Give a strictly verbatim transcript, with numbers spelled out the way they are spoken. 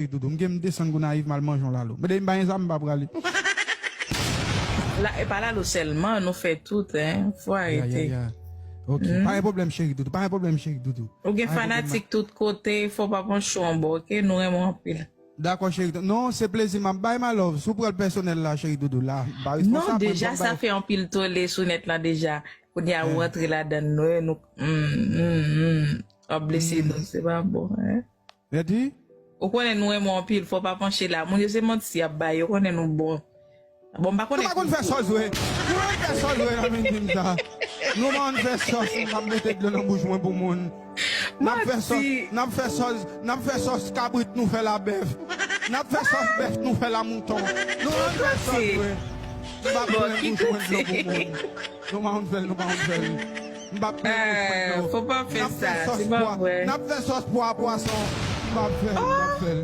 Cheri Doudou, m gen m desann Gonayiv, m al manje yon lalo. Men depi m pa gen zam, m pa prale. La, e pa lalo sèlman, nou fè tout, hein. Fò Ya, ya, arete. Ya. Ok, pa gen pwoblèm, Cheri Doudou. Pa gen pwoblèm, Cheri Doudou. Ou gen Pa gen pwoblèm. Fanatik tout kote, fò pa pran chou anba, ok? Nou renmen w anpil. Dakò, Cheri Doudou. Non, se plezi m ap bay, my love. Si w pran l pèsonèl la, Cheri Doudou, la, m pa responsab. Non, deja sa fè anpil tole sou nèt la deja. Kounye a ou rantre ladan nou, nou, mm, mm, mm, w ap blese nou, se pa bon, hein? Mèdi? Ou konnen nou renmen w anpil, fò pa panche la. Moun yo se manti y ap bay, yo konnen nou bon. Bon, m pa Nou konnen pa konn fè sòs vre. Nou pa konn fè sòs vre nan menm sa. Nou pa konn fè sòs, m ap mete dlo nan bouch mwen pou moun. N ap fè sòs, Manti. N ap fè sòs, N ap fè sòs kabrit, nou fè la bèf. N ap fè sòs bèf, nou fè la mouton. Nou pa konn fè sòs vre. M ap Bon, mete ki bouch mwen dlo kote? Pou moun. Nou pa konn fè l, nou pa konn fè l. M ap mete bouch mwen Eh, dlo. fò pa fè N ap fè sa, sòs se pa pwa, vre. N ap fè sòs pwa a pwason. M ap fè l, m ap fè l.